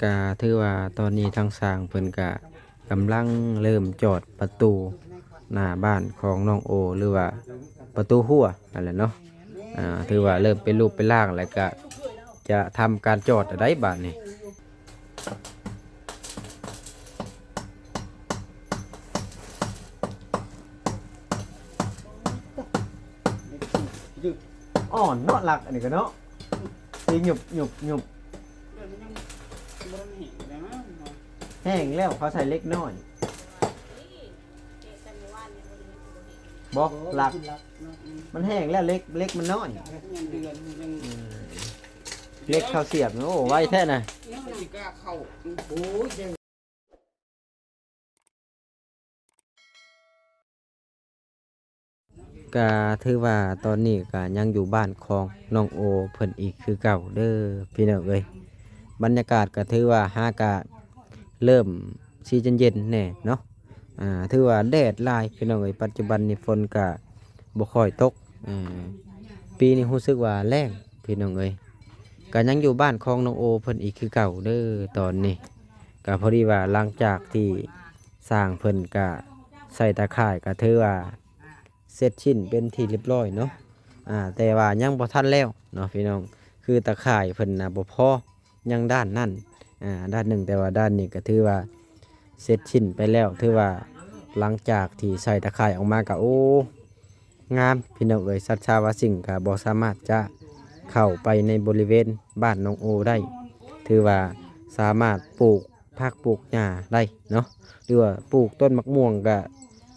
ກະຖືວ່າຕອນນີ້ທາງຊ່າງເພິ່ນກະກຳລັງເລີ່ມຈອດປະຕູໜ້າບ້ານຂອງນ້ອງໂອ ຫຼືວ່າປະຕູຮົ້ວຫັ້ນແຫຼະເນາະ. ອ່າ ຖືວ່າເລີ່ມເປັນຮູບເປັນຮ່າງ ແລ້ວກະຈະທຳການຈອດໄດ້ບາດນີ້. ອ່ອນເນາະ ຫຼັກອັນນີ້ກະເນາະ ຊິຫຍຸບໆໆ. ແຫ້ງແລ້ວ ເຂົາໃສ່ເຫຼັກນ້ອຍ. ບໍ່ ຫຼັກ ມັນແຫ້ງແລ້ວ ເຫຼັກ ເຫຼັກມັນນ້ອຍ. ເຫຼັກເຂົ້າສຽບ ໂອ້ ໄວແທ້ນະ. ກະຖືວ່າຕອນນີ້ກະຍັງຢູ່ບ້ານຂອງນ້ອງໂອເພິ່ນອີກຄືເກົ່າເດີພີ່ນ້ອງເອີຍ. ບັນຍາກາດກະຖືວ່າຫາກະເລີ່ມຊິເຢັນໆແດ່ເນາະ. ອ່າ ຖືວ່າແດດຫຼາຍພີ່ນ້ອງເອີຍ. ປັດຈຸບັນນີ້ຝົນກະບໍ່ຄ່ອຍຕົກ. ອ່າ ປີນີ້ຮູ້ສຶກວ່າແລ້ງພີ່ນ້ອງເອີຍ. ກະຍັງຢູ່ບ້ານຂອງນ້ອງໂອເພິ່ນອີກຄືເກົ່າເດີຕອນນີ້. ກະພໍດີວ່າຫຼັງຈາກທີ່ຊ່າງເພິ່ນກະໃສ່ຕາຂ່າຍ ກະຖືວ່າເສັດສິ້ນເປັນທີ່ຮຽບຮ້ອຍເນາະ. ອ່າ ແຕ່ວ່າຍັງບໍ່ທັນແລ້ວເນາະພີ່ນ້ອງ. ຄືຕາຂ່າຍເພິ່ນນະບໍ່ພໍ ຍັງດ້ານນັ້ນ ອ່າ ດ້ານໜຶ່ງ ແຕ່ວ່າດ້ານນີ້ກະຖືວ່າເສັດສິ້ນໄປແລ້ວ. ຖືວ່າຫຼັງຈາກທີ່ໃສ່ຕາຂ່າຍອອກມາກະ ໂອ້ ງາມພີ່ນ້ອງເອີຍ. ສັດຊາວາສິ່ງກະບໍ່ສາມາດຈະເຂົ້າໄປໃນບໍລິເວນບ້ານນ້ອງໂອໄດ້. ຖືວ່າສາມາດປູກຜັກປູກຫຍ້າໄດ້ເນາະ ຫຼືວ່າປູກຕົ້ນໝາກມ່ວງກະ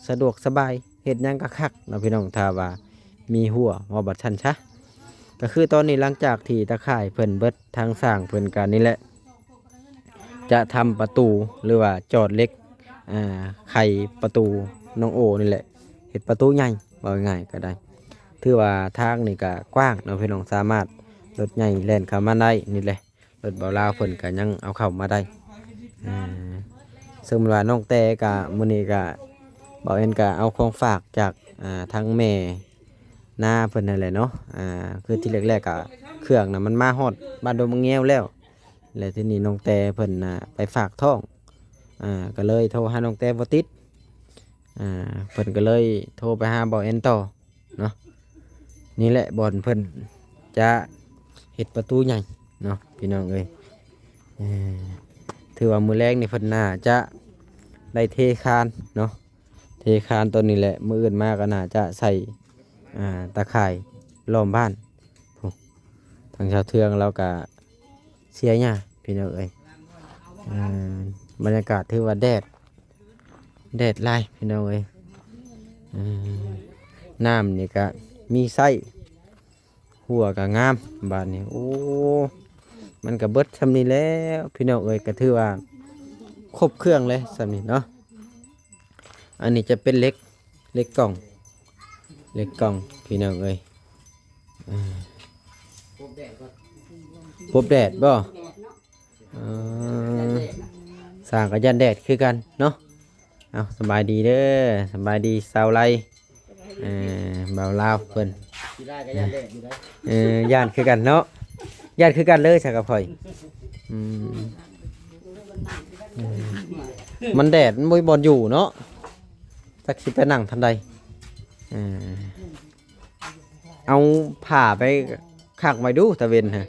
ສະດວກສະບາຍ ເຮັດຫຍັງກະຄັກເນາະພີ່ນ້ອງ ຖ້າວ່າມີຮົ້ວ ເວົ້າແບບຊັ້ນຊະ. ກະຄືຕອນນີ້ຫຼັງຈາກທີ່ຕາຂ່າຍເພິ່ນເບິດ ທາງຊ່າງເພິ່ນກະນີ້ແຫຼະ ຈະທຳປະຕູ ຫຼືວ່າຈອດເຫຼັກ ອ່າ ໄຂປະຕູນ້ອງໂອນີ້ແຫຼະ ເຮັດປະຕູໃຫຍ່ ເວົ້າງ່າຍໆກະໄດ້. ຖືວ່າທາງນີ້ກະກວ້າງເນາະພີ່ນ້ອງ ສາມາດລົດໃຫຍ່ແລ່ນເຂົ້າມາໄດ້ນີ້ແຫຼະ. ລົດບ່າວລາວເພິ່ນກະຍັງເອົາເຂົ້າມາໄດ້. ອ່າ ສົມມຸດວ່ານ້ອງແຕກະ ມື້ນີ້ກະ ບ່າວແອນກະເອົາຂອງຝາກຈາກ ອ່າ ທາງແມ່ນາເພິ່ນຫັ້ນແຫຼະເນາະ. ອ່າ ຄືທີແລກໆກະເຄື່ອງນະມັນມາຮອດບ້ານດົງມະແງວແລ້ວ ແລະ ທີນີ້ນ້ອງແຕເພິ່ນນະໄປຝາກທ້ອງ ອ່າ ກະເລີຍໂທຫານ້ອງແຕບໍ່ຕິດ. ອ່າ ເພິ່ນກະເລີຍໂທໄປຫາບ່າວແອນຕໍ່ເນາະ. ນີ້ແຫຼະບ່ອນເພິ່ນຈະເຮັດປະຕູໃຫຍ່ເນາະພີ່ນ້ອງເອີຍ. ເອີ ຖືວ່າມື້ແລງນີ້ເພິ່ນໜ້າຈະໄດ້ເທຄານເນາະ ເທຄານໂຕນີ້ແຫຼະ. ມື້ອື່ນມາກະໜ້າຈະໃສ່ ອ່າ ຕາຂ່າຍລ້ອມບ້ານ. ທາງຊາວເທືອງລາວກະເສຍຫຍ້າພີ່ນ້ອງເອີຍ. ອ່າ ບັນຍາກາດຖືວ່າແດດ ແດດຫຼາຍພີ່ນ້ອງເອີຍ. ອ່າ ນ້ຳນີ້ກະມີໃຊ້ ຮົ້ວກະງາມບາດນີ້. ໂອ້ ມັນກະເບິດຊ່ຳນີ້ແລ້ວພີ່ນ້ອງເອີຍ. ກະຖືວ່າຄົບເຄື່ອງເລີຍຊ່ຳນີ້ເນາະ. ອັນນີ້ຈະເປັນເຫຼັກ ເຫຼັກກ່ອງ ເຫຼັກກ່ອງພີ່ນ້ອງເອີຍ. ອ່າ ປົບແດດບໍ່? ເອີ ຊ່າງກະຢ້ານແດດຄືກັນເນາະ. ເອົາ ສະບາຍດີເດີ ສະບາຍດີຊາວໄລ ເອີ ບ່າວລາວເພິ່ນ ເອີ ຢ້ານຄືກັນເນາະ ຢ້ານຄືກັນເລີຍຊະກັບຂ້ອຍ. ອືມ ມັນແດດ ມັນບໍ່ມີບ່ອນຢູ່ເນາະ ຈັກຊິໄປນັ່ງທາງໃດ. ເອີ ເອົາຜ້າໄປຄັງໄວ້ດູຕາເວັນຫັ້ນ. ນັ່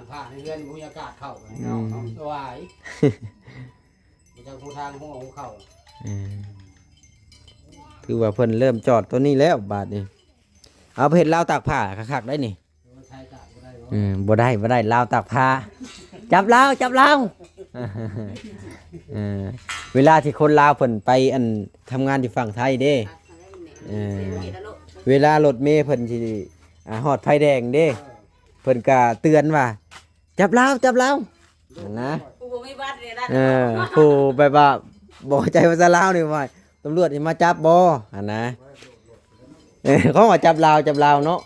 ງຖ້າໃນເຮືອນບໍ່ມີອາກາດເຂົ້າ ອືມ ເນາະ ສະບາຍ ບໍ່ຈັກຮູ້ທາງຮູ້ອອກຮູ້ເຂົ້າ. ເອີ ຖືວ່າເພິ່ນເລີ່ມຈອດໂຕນີ້ແລ້ວບາດນີ້. ເອົາໄປເຮັດລາວຕາກຜ້າຄັກໆໄດ໋ນີ້. ເອີ ບໍ່ໄດ້ ບໍ່ໄດ້ ລາວຕາກຜ້າ ຈັບລາວ ຈັບລາວ. ເອີ ເວລາທີ່ຄົນລາວເພິ່ນໄປ ອັນ ທຳງານຢູ່ຝັ່ງໄທເດ້ ເອີ ເວລາລົດເມເພິ່ນຊິ ອ່າ ຮອດໄຟແດງເດ້ ເພິ່ນກະເຕືອນວ່າ ຈັບລາວ ຈັບລາວ ຫັ້ນນະ. ຜູ້ບໍ່ມີບັດນີ້ນະ ເອີ ຜູ້ແບບວ່າບໍ່ເຂົ້າໃຈພາສາລາວນີ້ວ່າ ຕຳຫຼວດຊິມາຈັບບໍ່ ຫັ້ນນະ. ເອີ ເຂົາວ່າຈັບລາວ ຈັບລາວເນາະ.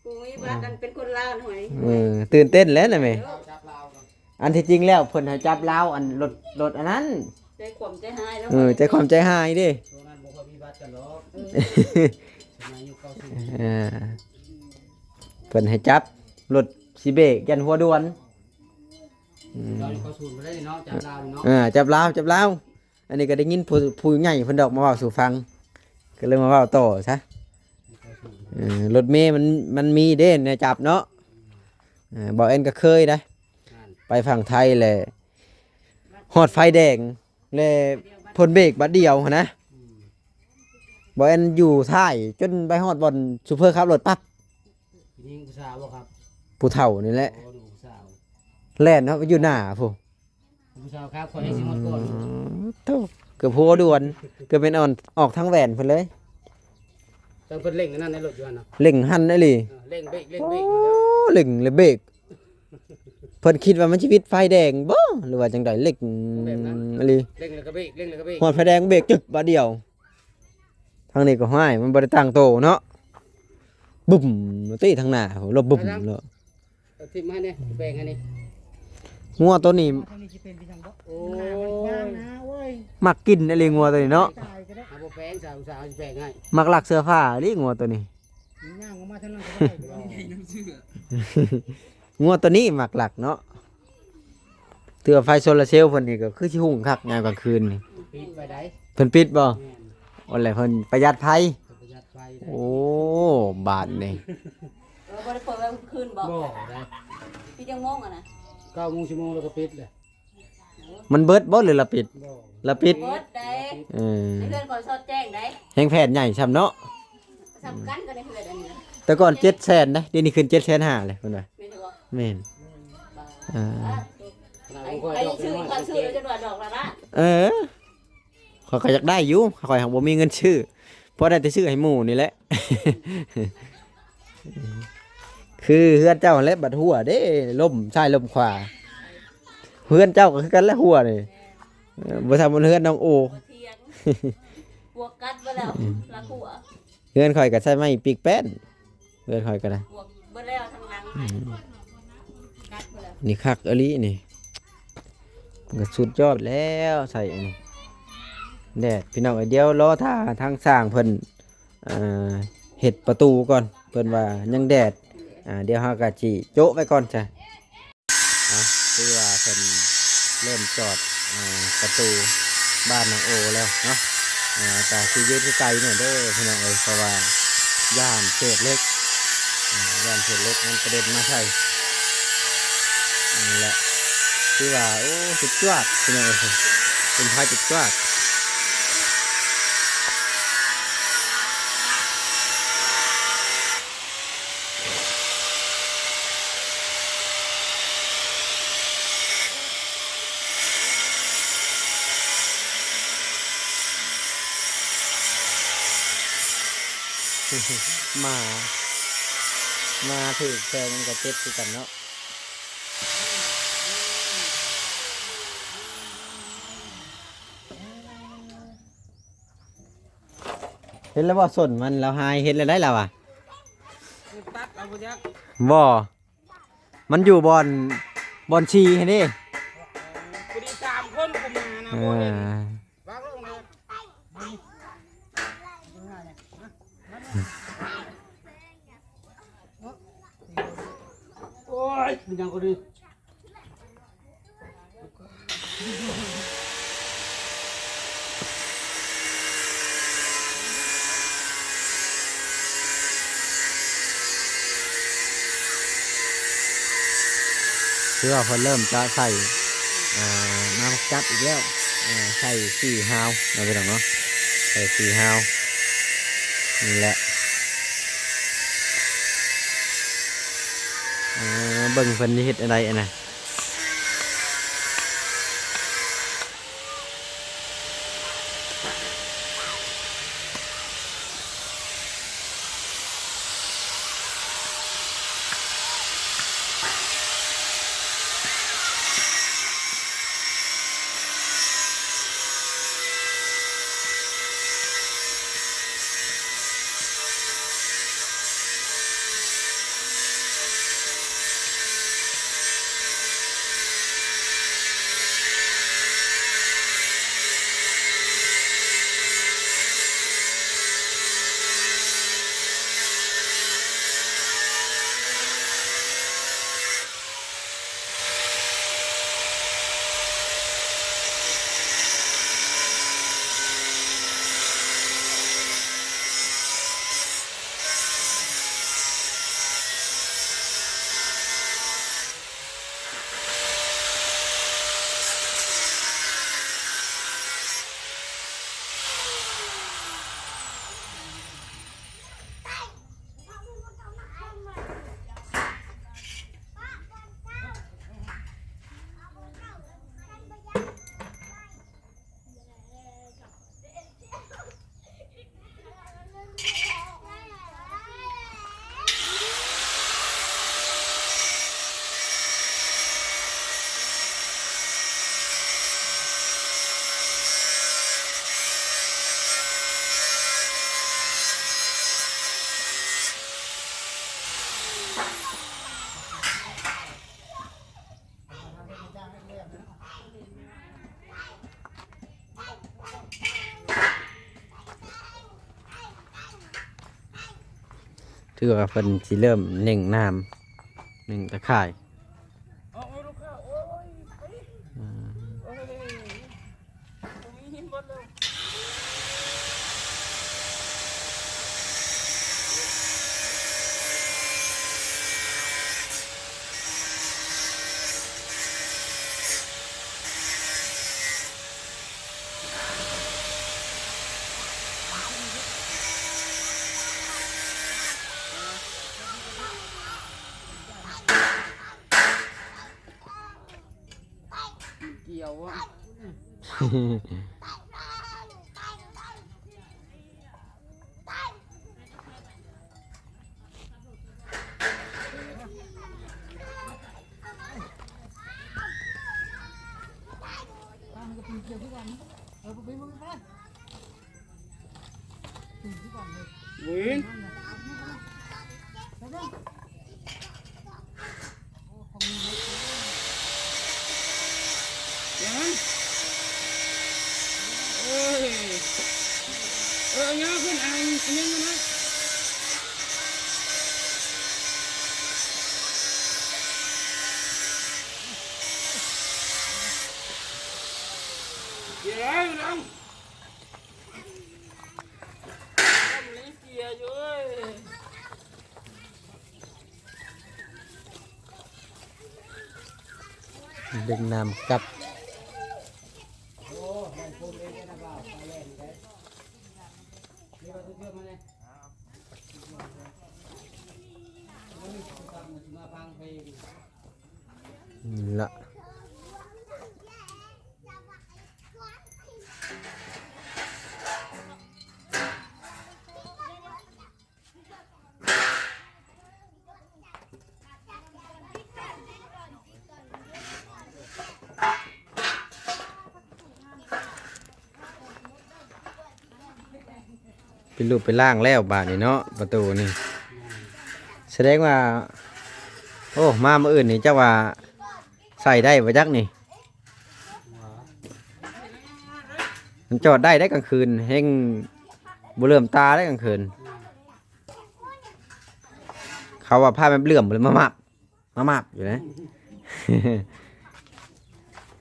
ຜູ້ມີບັດນັ້ນເປັນຄົນລາວໜ້ອຍ ເອີ ຕື່ນເຕັ້ນແຫຼະນະແມ່. ອັນທີ່ຈິງແລ້ວເພິ່ນໃຫ້ຈັບລາວ ອັນລົດ ລົດອັນນັ້ນ ໃຈຄວາມໃຈຮ້າຍເນາະ. ເອີ ໃຈຄວາມໃຈຮ້າຍເດ້ ໂຕນັ້ນບໍ່ຄ່ອຍມີບັດກັນດອກ. ເອີ ເອີ ເພິ່ນໃຫ້ຈັບລົດຊິເບກ ຢ້ານຫົວດ່ວນ. ອືມ ເຈົ້ານີ້ເຂົ້າສູນໄປເລີຍເນາະ ຈັບລາວນີ້ເນາະ ເອີ ຈັບລາວ ຈັບລາວ. ອັນນີ້ກໍໄດ້ຍິນຜູ້ ຜູ້ໃຫຍ່ເພິ່ນດອກມາເວົ້າສູ່ຟັງ ກໍເລີຍມາເວົ້າຕໍ່ຊະ. ເອີ ລົດເມມັນ ມັນມີເດ້ແນວຈັບເນາະ. ເອີ ບ່າວແອນກໍເຄີຍໄດ໋ ໄປຝັ່ງໄທແຫຼະ ຮອດໄຟແດງ ແລະ ເພິ່ນເບກບາດດຽວຫັ້ນນະ. ອືມ ບ່າວແອນຢູ່ທ້າຍຈົນໄປຮອດບ່ອນໂຊເຟີຂັບລົດປັບ. ຜູ້ຍິງຜູ້ສາວບໍ່ຄັບ? ຜູ້ເຖົ້ານີ້ແຫຼະ. ໂອ້ ຜູ້ສາວ ແລ່ນເນາະ ຢູ່ໜ້າພຸ້ນ. ຜູ້ສາວຂັບ ຂ້ອຍໃຫ້ຊິຮອດກ່ອນ. ອືມ ໂທ້ ເກືອບຫົວດ່ວນ ເກືອບແມ່ນອ່ອນ ອອກທາງແວ່ນເພິ່ນເລີຍ. ເຊິ່ງເພິ່ນເລັ່ງອັນນັ້ນໃນລົດຢູ່ຫັ້ນນະ ເລັ່ງຫັ້ນອີ່ຫຼີ. ເອີ ເລັ່ງເບກ ເລັ່ງເບກ. ໂອ້ ເລັ່ງແລ້ວເບກ. ເພິ່ນຄິດວ່າມັນຊິວິດໄຟແດງບໍ່ ຫຼືວ່າຈັ່ງໃດ? ເລັ່ງ ແບບນັ້ນ ອີ່ຫຼີ ເລັ່ງແລ້ວກໍເບກ ເລັ່ງແລ້ວກໍເບກ. ຮອດໄຟແດງເບກ ຈຶກ ບາດດຽວ. ທາງນີ້ກໍ ຫ້ວຍ ມັນບໍ່ໄດ້ຕັ້ງໂຕເນາະ ບຶ້ມ ຕິ ທາງໜ້າ ລົບບຶ້ມ ແລ້ວ. ເອົາຖິ້ມມາໃຫ້ແດ່ ແບ່ງໃຫ້ນີ້. ງົວໂຕນີ້ ໂອ້ຍ ມັກກິນອີ່ຫຼີ ງົວໂຕນີ້ເນາະ. ເອົາບໍ່ແພງ ສາວ ສາວຊິແບ່ງໃຫ້. ມັກລັກເສື້ອຜ້າອີ່ຫຼີ ງົວໂຕນີ້. ຍ່າງອອກມາທາງນັ້ນກໍໄດ້. ງົວໂຕນີ້ມັກລັກເນາະ. ຖືວ່າໄຟໂຊລາເຊວເພິ່ນນີ້ກໍຄືຊິຮຸ່ງຄັກຍາມກາງຄືນນີ້. ປິດໄວ້ໃດ. ເພິ່ນປິດບໍ່? ແມ່ນ. ໂອ້ ແລ້ວເພິ່ນປະຢັດໄຟ. ເພິ່ນປະຢັດໄຟໄດ໋. ໂອ້ ບາດນີ້. ເອີ ບໍ່ໄດ້ເປີດກາງຄືນບໍ່? ບໍ່ໄດ໋. ປິດຈັກໂມງຫັ້ນນະ? ເກົ້າໂມງ ສິບໂມງແລ້ວກໍປິດແຫຼະ. ມັນເບິດບໍ່ ຫຼືລະປິດ? ບໍ່ ລະປິດ. ເບິດໄດ໋. ເອີ ໃນເຮືອນຂ້ອຍສອດແຈ້ງໄດ໋. ແຮງແຜ່ນໃຫຍ່ຊ່ຳເນາະ. ສ່ຳກັນກັບໃນເຮືອນອັນນີ້. ແຕ່ກ່ອນເຈັດແສນເດ້ ດຽວນີ້ຂຶ້ນເຈັດແສນຫ້າແລ້ວເພິ່ນວ່າ. ແມ່ນບໍ່? ແມ່ນ. ອ່າ ໄປຊື້ ໄປຊື້ຈົນວ່າດອກລະລະ. ເອີ ຂ້ອຍກໍຢາກໄດ້ຢູ່ ຂ້ອຍຫາກບໍ່ມີເງິນຊື້ ພໍໄດ້ແຕ່ຊື້ໃຫ້ໝູ່ນີ້ແຫຼະ. ຄືເຮືອນເຈົ້າຫັ້ນແຫຼະ ບັດຮົ່ວເດ້ ລົ້ມຊ້າຍລົ້ມຂວາ. ເຮືອນເຈົ້າກໍຄືກັນແຫຼະ ຮົ່ວນີ້. ເອີ ບໍ່ທຳເຮືອນນ້ອງໂອ. ບໍ່ຖຽງ ປວກກັດເບິດແລ້ວ ລະຮົ່ວ. ເຮືອນຂ້ອຍກໍໃຊ້ໄມ້ປີກແປ້ນ ເຮືອນຂ້ອຍກໍໄດ້ ບວກເບິດແລ້ວທາງຫຼັງ. ອືມ ກັດເບິດແລ້ວ. ນີ້ຄັກອີ່ຫຼີນີ້ ມັນກໍສຸດຍອດແລ້ວ ໃສ່ອັນນີ້. ແດດ ພີ່ນ້ອງເອີຍ ດຽວລໍຖ້າທາງຊ່າງເພິ່ນ ເອີ ເຮັດປະຕູກ່ອນ ເພິ່ນວ່າຍັງແດດ. ອ່າ ດຽວເຮົາກໍຊິໂຈະໄວ້ກ່ອນຊະ. ອ່ະ ຄືວ່າເພິ່ນເລີ່ມຈອດ ອ່າ ປະຕູບ້ານນ້ອງໂອແລ້ວເນາະ. ອ່າ ກະຊິຢູ່ໄກແດ່ເດີພີ່ນ້ອງເອີຍ ເພາະວ່າຢ້ານເສດເຫຼັກ ອ່າ ຢ້ານເສດເຫຼັກມັນກະເດັນມາໃສ່. ນີ້ແຫຼະ ຄືວ່າ ໂອ້ ຈຸກຈວກພີ່ນ້ອງເອີຍ ເປັນພາຍຈຸກຈວກ. ໝາ ໝາຖືກແຊວມັນກໍເຈັບຄືກັນເນາະ. ເຫັນແລ້ວບໍ່ ສົ້ນມັນ ລາວຫາຍເຫັນແລ້ວໄດ໋ລາວວ່າ. ຕັດເອົາບໍ່ຈັກ ບໍ່ ມັນຢູ່ບ່ອນ ບ່ອນສີ່ຫັ້ນເດ້. ພໍດີສາມຄົນກຸມມານະ ເອີ ບໍ່ເຫັນ. ວາງລົງເລີຍ. ໂອ້ຍ ມັນຍັງກໍດີ. ຄືວ່າເພິ່ນເລີ່ມຈະໃສ່ ອ່າ ນ້ຳຈັດອີກແລ້ວ ເອີ ໃສ່ສີຫາວເນາະ ພີ່ນ້ອງເນາະ ໃສ່ສີຫາວ ນີ້ແຫຼະ. ເອີ ເບິ່ງເພິ່ນເຮັດອັນໃດອັນນະ. ເ ຄືວ່າເພິ່ນຊິເລີ່ມເໜັງນ້ຳ ເໜັງຕາຂ່າຍ. ກ່ຽວອະ. ດຶງນ້ຳກັບ. ນີ້ລະ. ເປັນຮູບເປັນຮ່າງແລ້ວບາດນີ້ເນາະ ປະຕູນີ້. ສະແດງວ່າ ໂອ້ ມາມື້ອື່ນນີ້ຈັກວ່າໃຊ້ໄດ້ບໍ່ຈັກນີ້. ມັນຈອດໄດ້ໄດ໋ກາງຄືນ ແຮງບໍ່ເຫຼື້ອມຕາໄດ໋ກາງຄືນ. ເຂົາວ່າພາແມ່ນເຫຼື້ອມ ມາມາບ ມາມາບຢູ່ນະ.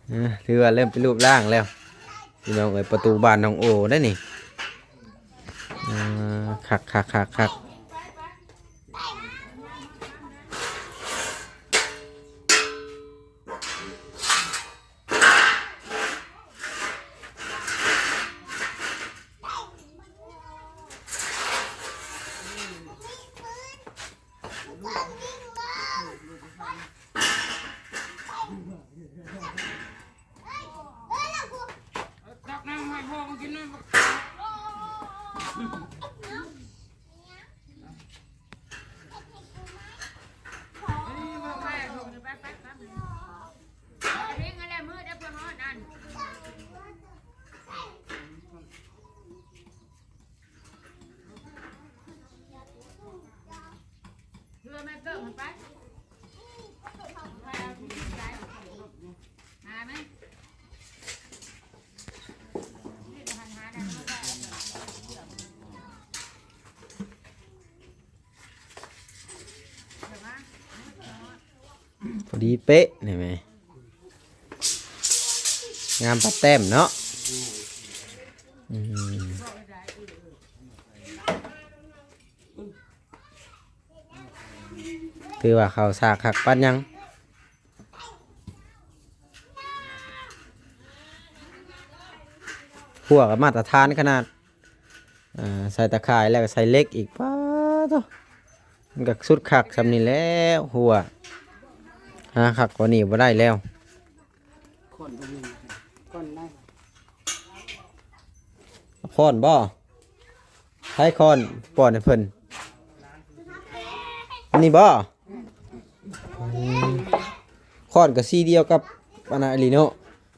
ເອີ ຖືວ່າເລີ່ມເປັນຮູບຮ່າງແລ້ວ ພີ່ນ້ອງເອີຍ. ປະຕູບ້ານນ້ອງໂອໄດ໋ນີ້. ເອີ ຄັກໆໆໆ. ຕັກນ້ຳໃຫ້ພໍ່ມັນກິນໜ້ອຍ. ພໍດີເປະນີ້ແມະ ງາມປາແຕ້ມເນາະ. ອືມ ຖືວ່າເຂົ້າສາກຄັກປານຫຍັງ. ຂົ້ວກໍມາດຕະຖານຂະໜາດ. ອ່າ ໃສ່ຕາຂ່າຍແລ້ວກໍໃສ່ເຫຼັກອີກ. ປາໂທ້ ມັນກໍສຸດຄັກຊ່ຳນີ້ແລ້ວ ຮົ້ວ ຫາຄັກກວ່ານີ້ບໍ່ໄດ້ແລ້ວ. ຄ້ອນບໍ່ມີ ຄ້ອນໄດ້ ຄ້ອນບໍ່? ໃຊ້ຄ້ອນປ້ອນໃຫ້ເພິ່ນ ອັນນີ້ບໍ່? ອືມ ຄ້ອນກໍສີດຽວກັບອັນນັ້ນອີ່ຫຼີເນາະ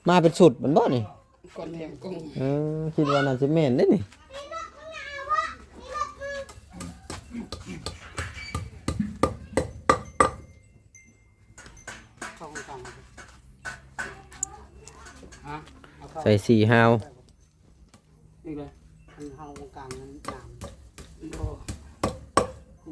ມາເປັນຊຸດມັນບໍ່ນີ້? ກ່ອນແຖມກ່ອງ ເອີ ຄິດວ່າໜ້າຈະແມ່ນເດ້ນີ້. ເຂົ້າກາງ ຮະ ເອົາເຂົ້າ ໃສ່ສີຫາວ ນີ້ເລີຍ ອັນເຮົາກາງນັ້ນໜາມ ບໍ່ ກູ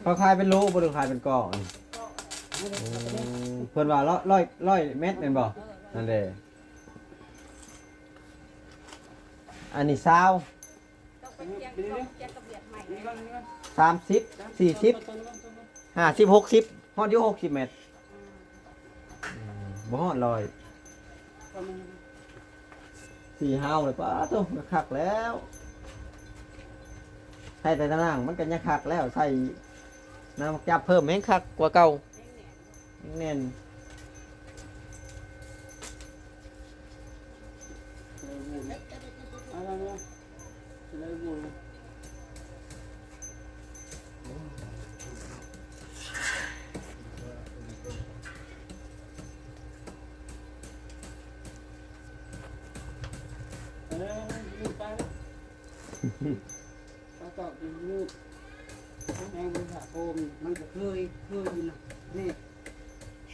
ເຂົາຂາຍເປັນໂລບໍ່ ຫຼືຂາຍເປັນກ້ອນ? ໂອ້ ເພິ່ນວ່າຮ້ອຍ ຮ້ອຍ ຮ້ອຍແມັດແມ່ນບໍ່? ເອີ ນັ້ນແຫຼະ ອັນນີ້ຊາວ ຕ້ອງໄປປ່ຽນ ຕ້ອງປ່ຽນກະບຽດໃໝ່ ສາມສິບ ສີ່ສິບ ຫ້າສິບ ຫົກສິບ ຮອດຢູ່ຫົກສິບແມັດ ອືມ ອືມ ບໍ່ຮອດຮ້ອຍ ປະມານ ສີ່ຫ້າວເລີຍ ປາໂທ້ ຄັກແລ້ວ ໃສ່ແຕ່ຕາໜ່າງມັນກໍຍັງຄັກແລ້ວ ໃສ່ນ້ຳໝາກຈັບເພີ່ມແຮງຄັກກວ່າເກົ່າ ແໜ້ນ ເອີ ລືມໄປ ເຂົາຕອບຢູ່ມື້ ແຮງບໍລິສັດໂຮມ ມັນກໍເຄີຍ ເຄີຍຢູ່ນະ ນີ້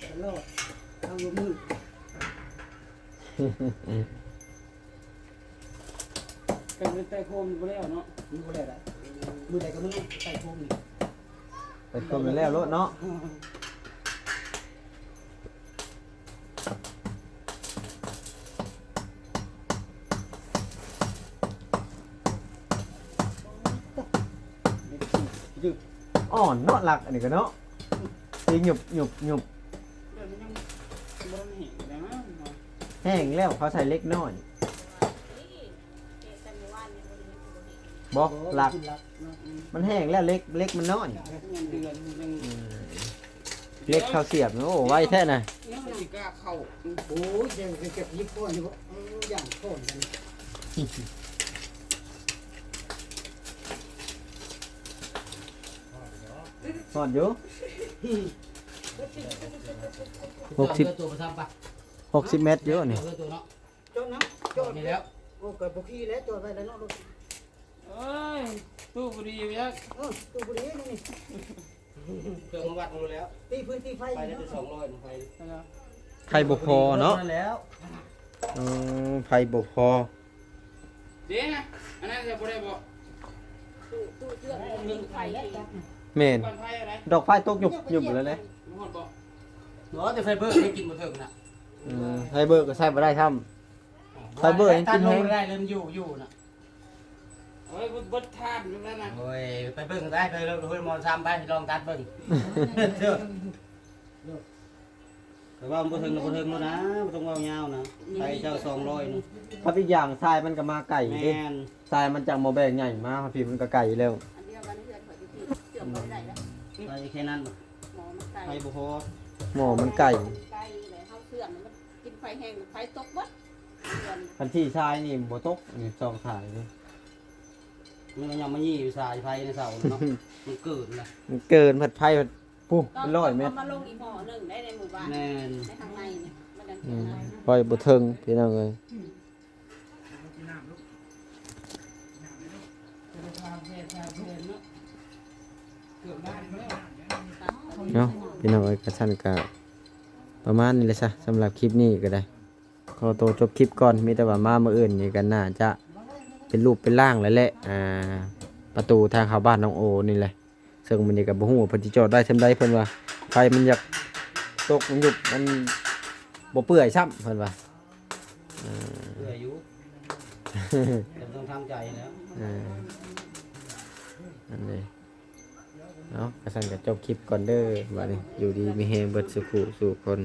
ຕະຫຼອດ ທັງມື້ ກໍໄປໄຕ່ໂຄມຢູ່ບໍ່ແລ້ວເນາະ ມັນບໍ່ແລ້ວໄດ໋ ມື້ໃດກໍມື້ໄຕ່ໂຄມນີ້ ໄຕ່ໂຄມແລ້ວໂລດເນາະ. ອ່ອນເນາະ ຫຼັກອັນນີ້ກໍເນາະ ຕີຫຍຸບໆໆ ແຫ້ງແລ້ວ ເຂົາໃສ່ເຫຼັກນ້ອຍ ບໍ່ ຫຼັກ ມັນແຫ້ງແລ້ວ ເຫຼັກ ເຫຼັກມັນນ້ອຍ ເດືອນໜຶ່ງ ອືມ ເຫຼັກເຂົ້າສຽບ ໂອ້ ໄວແທ້ນະ ຍັງຊິກ້າເຂົ້າ ໂອ້ຍ ແຕ່ກໍຢາກຍິບຄ້ອນຢູ່ ເອີ ຢ້ານຄ້ອນກັນ. ຮອດຢູ່ ຫົກສິບ ຫົກສິບແມັດຢູ່ນີ້ ເຈົ້ານຳ ເຈົ້ານີ້ແລ້ວ ໂອ້ ກໍບໍ່ຂີ່ແລ້ວ ຈອດໄວ້ແລ້ວເນາະ ໂອ້ຍ ຕູ້ບໍ່ດີຢູ່ຍັກ ເອີ ຕູ້ບໍ່ດີນີ້ ເຄື່ອງມາວັດເຮົາແລ້ວ ຕີຟືນຕີໄຟ ໄຟໄດ້ແຕ່ສອງຮ້ອຍ ໄຟ ໄຟບໍ່ພໍເນາະ ແລ້ວ ເອີ ໄຟບໍ່ພໍ ເດ້ນະ ອັນນັ້ນຈະບໍ່ໄດ້ບໍ່ ຕູ້ ຕູ້ເຄື່ອງມີໄຟ ແມ່ນ ດອກໄຟຕົກຍຸບໆແລ້ວເດ້ ບໍ່ຮອດບໍ່ ບໍ່ ແຕ່ໄຟເບີກຍັງກິນບໍ່ເຖິງນະ ເອີ ໄຟເບີກກໍໃຊ້ບໍ່ໄດ້ຊ້ຳ ໄຟເບີກຍັງກິນແຮງ ໄດ້ເລີ່ມຢູ່ ຢູ່ນະ ໂອ້ຍ ເບິດທານຢູ່ແລ້ວນະ ໂອ້ຍ ໄປເບິ່ງໄດ້ ໄປເບິ່ງ ໂອ້ຍ ໝໍຊ້ຳໄປ ລອງຕັດເບິ່ງ ແຕ່ວ່າມັນບໍ່ເຖິງ ບໍ່ເຖິງແລ້ວນະ ບໍ່ຕ້ອງເວົ້າຍາວນະ ໄຟເຈົ້າສອງຮ້ອຍນະ ກັບອີກຢ່າງຊາຍມັນກໍມາໄກເດ້ ແມ່ນ ຊາຍມັນຈາກໝໍ້ແບກໃຫຍ່ມາ ພີ່ມັນກໍໄກແລ້ວ ອັນດຽວກັນເຮືອນຂ້ອຍຢູ່ພີ້ ເຊື່ອມບໍ່ໄດ້ແລ້ວ ໄຟແຄ່ນັ້ນບໍ່ ໝໍ້ມັນໄກ ໄຟບໍ່ພໍ ໝໍ້ມັນໄກ ໄກແລ້ວເຮົາເຊື່ອມມັນ ກິນໄຟແຮງໄຟຕົກເບິດ ຄັນທີ່ຊາຍນີ້ບໍ່ຕົກ ອັນນີ້ສອງສາຍນີ້ ມັນກໍຍັງມາຫຍີ່ຢູ່ສາຍໄຟໃນເສົາເນາະ ມັນເກີນນະ ມັນເກີນ ພັດໄຟພັດ ພຸ້ນ ເປັນຮ້ອຍແມັດ ເອົາມາລົງອີກໝໍ້ໜຶ່ງໄດ້ໃນໝູ່ບ້ານ ແມ່ນ ໃນທາງໃນນີ້ ມັນຈັ່ງ ອືມ ໄຟບໍ່ເຖິງພີ່ນ້ອງເອີຍ ເນາະ ພີ່ນ້ອງເອີຍ ກະຊັ້ນກະປະມານນີ້ແຫຼະຊະ ສຳລັບຄລິບນີ້ກໍໄດ້ ຂໍໂຕຈົບຄລິບກ່ອນ ມີແຕ່ວ່າມາມື້ອື່ນນີ້ກໍໜ້າຈະເປັນຮູບເປັນຮ່າງແລ້ວແຫຼະ ອ່າ ປະຕູທາງເຂົ້າບ້ານນ້ອງໂອນີ້ແຫຼະ ເຊິ່ງມື້ນີ້ກໍບໍ່ຮູ້ວ່າເພິ່ນຊິຈອດໄດ້ສ່ຳໃດ ເພິ່ນວ່າໄຟມັນຢາກຕົກ ມັນຍຸບ ມັນບໍ່ເປື່ອຍຊ້ຳ ເພິ່ນວ່າ ເອີ ເປື່ອຍຢູ່ ແຕ່ຕ້ອງທຳໃຈແລ້ວ ເອີ ອັນນີ້ ເອົາ ກະຊັ້ນກະຈົບຄລິບກ່ອນເດີ ບາດນີ້ ຢູ່ດີມີແຮງເບິດສູ່ຜູ້ສູ່ຄົນ.